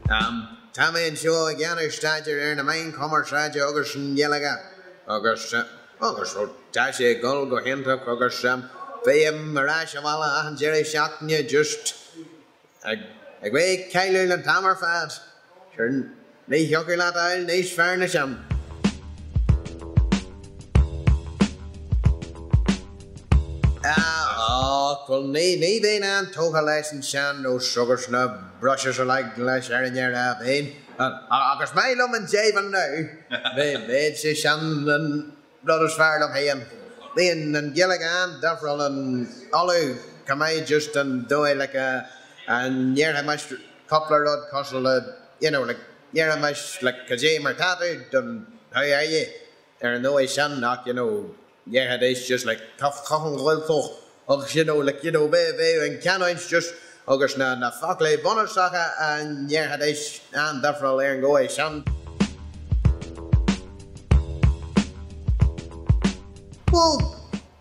Tá mé anseo ag déanamh staidéir ar na meáin chumarsáide agus an Ghaeilge agus agus tá sé ag dul go hiontach agus bím ar ais abhaile achan deireadh seachtaine just ag ag bheith ag cailleadh an t-am ar fad. Sure ní thiocfadh leat a fháil níos fearr ná sin. Ach, bhuel, ní, ní bheinn an-tógtha leis an sean-nós agus na brushes uilig leis ar an ndeireadh, bheinn, ach is maith liom an deimhin now, bheadh sé sin an rud is fearr liom féin. Bíonn an Ghaeilge an-difriúil in Uladh chomh maith just an dóigh like a ndéarfaimis cúpla rud cosúil le you know like déarfaimis like cad é mar tá tú don how are you ar an dóigh sin ach you know déarfaidís just like cathain go bhfuil tú agus you know like you know bheadh an canúint just agus na na foclaí bunúsacha a ndéarfaidís an-difriúil ar an dhóigh sin. Bhuel,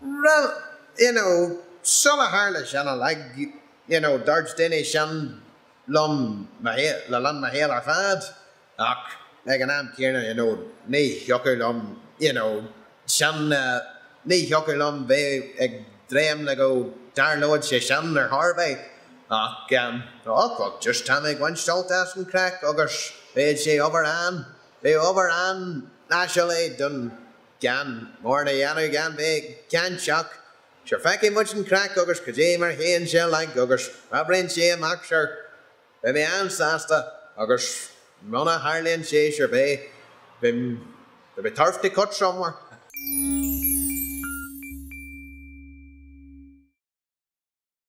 raibh, you know, sula tharla sin uilig, you know, dúirt daoine sin liom mo shaol, le linn mo shaoil ar fad ach ag an am céanna, you know, ní thiocfadh liom, you know, sin, ní thiocfadh liom bheith ag dréim le go dtarlódh sé sin ar chor ar bith ach, ach, well, just tá mé ag baint sult as an craic agus beidh sé obair an, beidh obair an-áisiúil é don gan mórán a dhéanamh gan bheith ag caint ach sure feicfidh muid an craic agus cad é mar théann sé uilig agus má oibríonn sé amach sure beidh mé an-sásta agus muna tharlaíonn sé sure beidh beidh beidh turf to cut somewhere.